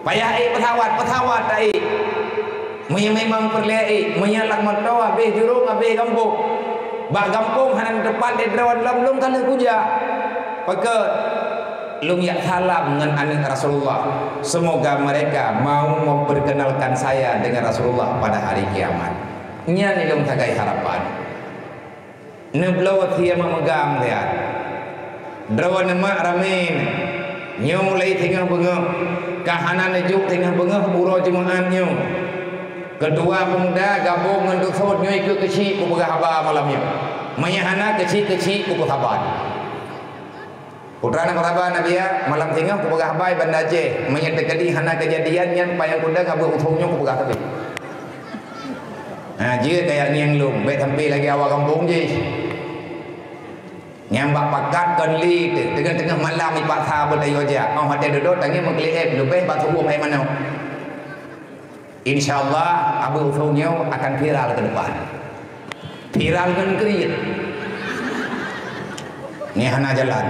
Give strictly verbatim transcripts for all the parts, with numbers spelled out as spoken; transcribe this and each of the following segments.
Payah ék pesawat, pesawat taék. Meunyoe memang peureulée ék, meunyoe lam moto habéh jurông, habéh gampông. Bak gampông hana teumpat lé droe lom, lôn ka lheueh kujak. Pakon? Lôn jak salam ngon aneuëk Rasulullah. Semoga mereka mau memperkenalkan saya dengan Rasulullah pada hari kiamat. Nyan lôn sagai harapan. Neubloe sie meumeugang siat. Droeneuh mak ramé nyoe, mulai singoh beungoh, ka hana neujok singoh beungoh uroe Jumaat nyoe. Keutua peumuda gabong ngon dusun nyoe keu keuchik kupeugah haba malam nyoe. Meunyoe hana keuchik-keuchik kupeusaban. Putra na peuraba Nabi ya, malam singoh kupeugah haba i Banda Aceh, meunyoe teukeudi hana keujadian nyan payang kuda ngabeuek usông nyoe kupeugah sabe. Ha, jeuet kaya ngieng lôn, bék sampai lagée awak gampông jih. Nyang bak pakat kon li teuh, teungoh-teungoh malam ipaksa beutayue jak. Oh, watée dudoe tangieng meukleueb, leubeh bak tuboh hai manok. Insya Allah, abeuek usông nyoe akan viral ke depan. Viral ngon kriet. Ni hana jalan.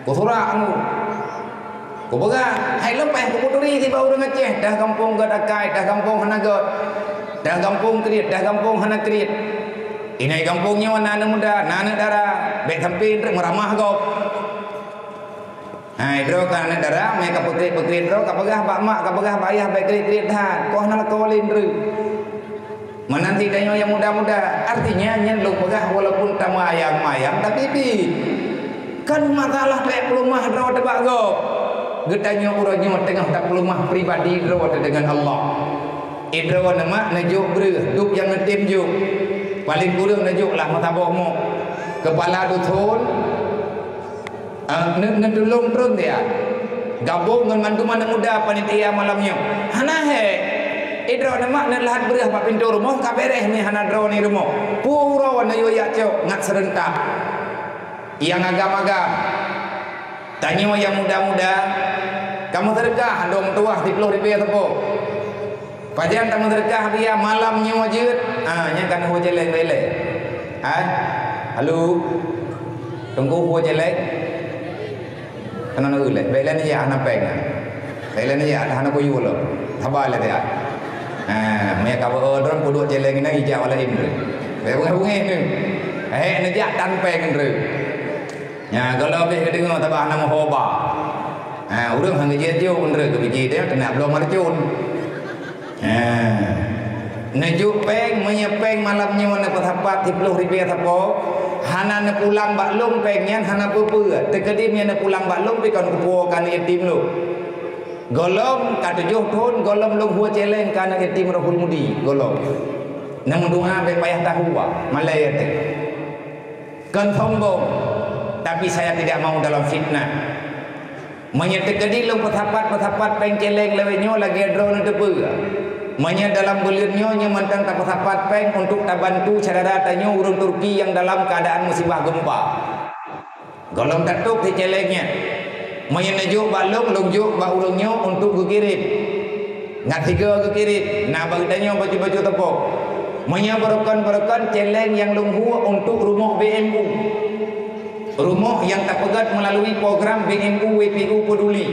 Kusurak ngu. Kupeugah, hai lôn payah kuputuri sibak ureuëng Aceh, dah gampông gét akai, dah gampông hana gét, dah gampông kriet, dah gampông hana kriet. Inai gampông nyoe na aneuëk muda, na aneuëk dara, bék sampai meuramah gob. Hai, droe ka aneuëk dara, meuka peukriet-peukriet droe, ka peugah bak mak, ka peugah bak ayah, bék kriet-kriet that, koh na lakoe lé ndreue. Meunan cit tanyoe nyang muda-muda, artinya nyan lôn peugah walaupun tameuayang-ayang, tapi pih kan masalah bék peuleumah droe teuh bak gob. Geutanyoe uroe nyoe teungoh tapeuleumah pribadi droe teuh deungon Allah. Idroe neumak neujok breueh, duek nyang neutem jok. Paléng kureueng neujok lah meusaboh mok. Keupala dusun, Ah, ne-, neutulông treun dia. Gabong ngon mandum aneuk muda panitia malam nyoe. Hana hé. Idroe neumak neuleuhat breueh bak pintoe rumoh ka beres mi hana droe ni rumoh. Pura neuyue jak cok ngat seureuntak. Nyang agam-agam. Tanyoe nyang muda-muda, kamoe seudeukah dua meutuwah siploh ribée sapo. Pajan tameuseudeukah dia malam nyoe jeuet? Ah, nyan kan hue céléng bèk lé. Ah, halo. Teungku hue céléng. Keunoe na ulèe, bèk lé neujak hana péng. Bèk lé neujak hana kuyue lom. Saba lé dia. Ah, meunyo ka beu droe peuduek céléng nyan ija wala indri. Bèk beungèh-beungèh nyoe. Eh, neujak tan péng indri. Nya, gohlom beh geudeungoe tabah na meuhoba. Ha, ureueng han geujeuet jok, meunurot geubiji teuh keuneuk bloe marcon. Ha. Neujok péng, meunyoe péng malam nyoe neupeusapat siploh ribèe sapo, hana neupulang bak lôn péng nyan hana peue-peue. Teukeudi meunyoe neupulang bak lôn pih kon kupuwoe keu aneuk yatim lôn. Gohlom ka tujoh thon, gohlom lôn hue céléng keu aneuk yatim Rohul Mudi, gohlom. Neumeudoa bèk payah tahu, malèe teuh. Kon sombong, tapi saya tidak mau dalam fitnah. Meunyoe teukeudi lôn peusapat-peusapat péng céléng lawét nyoe lagèe droeneuh teupeue. Meunyoe dalam buleuen nyoe, nyoe mantong tapeusapat péng untuk tabantu syedara tanyoe ureueng Turki nyang dalam keuadaan musibah gempa. Gohlom tatôb si céléng nyan. Meunyoe neujok bak lôn, lôn jok bak ureueng nyoe untuk geukirém. Ngat sigoe geukirém, na bak geutanyoe bacut-bacut teupok. Meunyoe beurukon-beurukon céléng nyang lôn hue untuk rumoh B M U. Rumoh nyang tapeugöt meulalui program B M U W P U Peduli.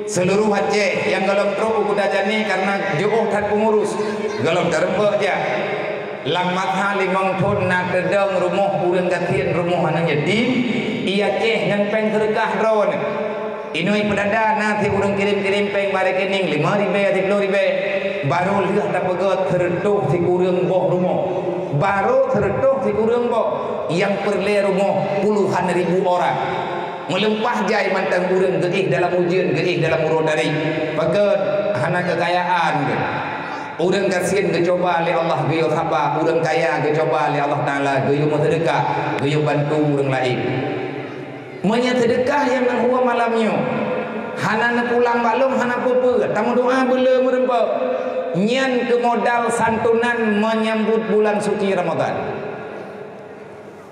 Seuluruh Aceh nyang gohlom trok u Kuta Candi kareuna jiôh that peungurus, gohlom tareumpok jak. Lam masa limong thon na teudong rumoh ureueng gasien, rumoh aneuk yatim, i Aceh ngon péng seudeukah droeneuh. Inong Peudada na si ureueng kirém-kirém péng bak rekening lima ribèe, siploh ribèe. Barô lheueh tapeugöt seureutôh sikureueng boh rumoh. Barô seureutôh sikureueng boh, nyang peureulèe rumoh puluhan ribu orang. Meulimpah jai mantong ureueng geuéh dalam ujeuen, geuéh dalam uroe tarék. Pakon? Hana keukayaan geuh. Ureueng gasien geucuba lé Allah geuyue saba, ureueng kaya geucuba lé Allah Taala geuyue meuseudeukah, geuyue bantu ureueng laén. Meunyoe seudeukah nyang neuhue malam nyoe hana neupulang bak lôn, hana peue-peue, tameudoa beuleu meureumpok. Nyan keu modal santunan menyambut bulan suci Ramadhan.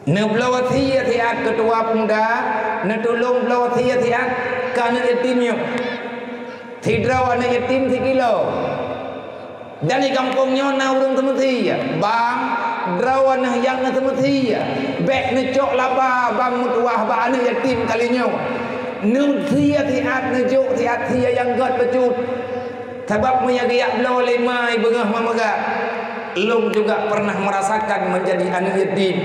Neubloe sie siat keutua peumuda, neutulông bloe sie siat keu aneuk yatim nyoe. Sidroe aneuk yatim sikilo. Dan di gampông nyoe na ureueng seumeusie. Bang, droeneuh nyang neuseumeusieue. Bèk neucok laba bang meutuwah bak aneuk yatim kali nyoe. Neusie siat, neujok siat sie nyang gèt bacut. Sabab meunyo geujak bloe lé ma i beungoh mak meugah, lôn juga pernah merasakan menjadi aneuk yatim.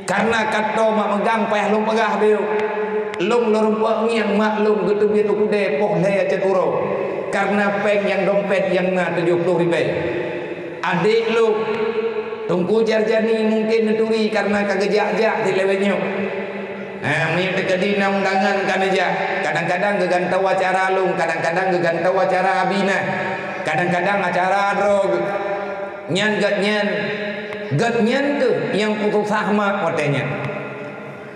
Karena kato mak meugang payah lôn peugah beu. Lôn lôn rumpok ngieng mak lôn geuteubiet u keudè poh lhèe cot uroe. Karena péng nyang dompet nyang na tujoh ploh ribèe. Adék lôn, Teungku Jarjani mungken neuturi karena ka geujak-jak di lewat nyoe. Nah, meunyo teukeudi na undangan ka neujak, kadang-kadang geugantoe acara lôn, kadang-kadang geugantoe acara Abinah, kadang-kadang acara droe geuh. Nyan geuh nyan, geuh nyan keuh nyang peususah mak watèe nyan.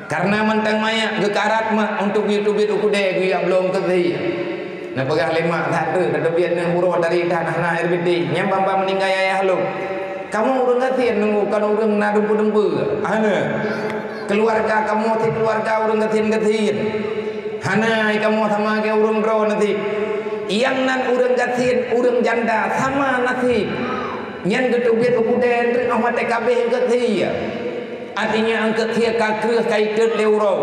Karena mantong manyak geukarat mak untuk geuyue teubiet u keudè geuyue bloe keu sie. Neupeugah lé mak, "That deuh, tateubiet neuh uroe dari that hana air beutih, nyan ban-ban meuninggai ayah lôn." Kamoe ureueng gasien nunggu kon ureueng na dumpeue-dumpeue. Hana. Keuluwarga kamoe sit keuluwarga ureueng gasien-gasien. Hana, kamoe sama lagèe ureueng droeneuh sit. Nyang nan ureueng gasien, ureueng janda sama nasib. Nyan geuteubiet u keudè treuk 'oh watèe ka abéh eungkôt sie. Artinya eungkôt sie ka kreueh ka itot lé uroe.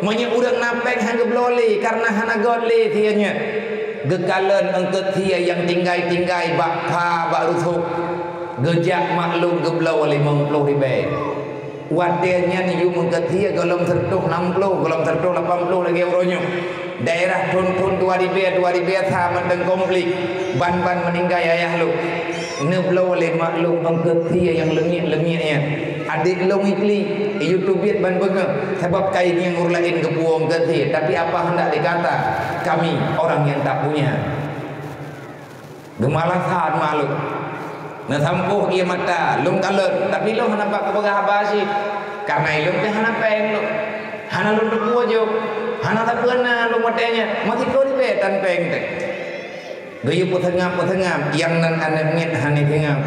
Meunyoe ureueng na péng han geubloe lé karena hana göt lé sie nyan. Geukalon eungkôt sie nyang tinggai-tinggai bak pha bak rusok. Geujak mak lôn geubloe limong ploh ribèe. Watèe nyan yum eungkôt sie gohlom seureutôh nam ploh, gohlom seureutôh lapan ploh lagèe uroe nyoe. Daerah thôn-thôn dua ribèe, dua ribèe sa mantong konflik. Ban-ban meuninggai ayah lôn. Neubloe lé mak lôn eungkôt sie nyang leungiek-leungiek nyan. Adék lôn iklik, yue teubiet ban beungoh, sabab ka ingieng ureueng laén geupuwoe eungkôt sie, tapi apa hendak dikata, kami orang yang tak punya. Geumalasan mak lôn. Neusampôh ié mata, lôn kalon, tapi lôn hana pat kupeugah haba cit. Karena ilôn pih hana péng lôn. Hana lôn teupeue jok. Hana sapeue na lôn watèe nyan. Meusiplôh ribèe tan péng teuh. Geuyue peuseungab-peuseungab, nyang nan aneuk miet hana seungab.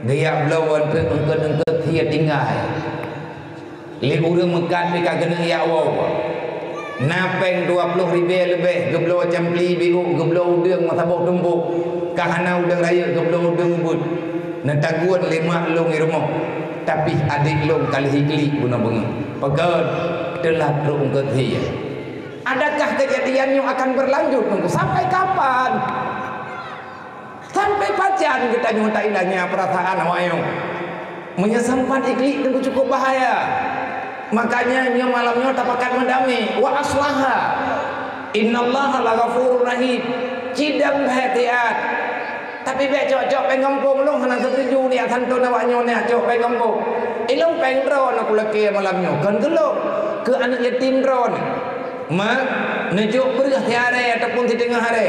Geujak bloe treuk eungkôt-eungkôt sie tinggai. Lé ureueng meukat pih ka keuneuk jak woe. Na péng dua ploh ribèe leubeh geubloe campli biôk, geubloe udeueng meusaboh tumpôk. Ka hana udeueng rayeuk geubloe udeueng ubeut. Neutagun lé mak lôn i rumoh. Tapi adék lôn ka lheueh iklik bunoe beungoh. Pakon? Teulat trok eungkôt sie. Adakah kejadian nyoe akan berlanjut, Teungku? Sampai kapan? Sampai pajan geutanyoe tailanya peurasaan awak nyoe? Meunyoe sempat iklik, Teungku, cukup bahaya. Makanya nyoe malam nyoe tapakat meudamé, wa aslaha. Innallaha laghafurur rahim. Cidam bhée tiat. Tapi bèk cok-cok péng gampông, lôn hana setuju nyak santôn awak nyoe nyak cok péng gampông. Ilôn péng droeneuh kulakée malam nyoe, kon keu lôn, keu aneuk yatim droeneuh. Mak, neujok breueh siaré ataupun siteungoh aré.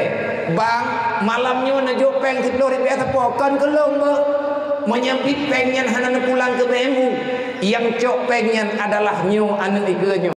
Bang, malam nyoe neujok péng siplôh ribèe sapo, kon keu lôn beuh. Meunyoe biet péng nyan hana neupulang keu B M U, nyang cok péng nyan adalah nyoe aneuk ikeue nyoe.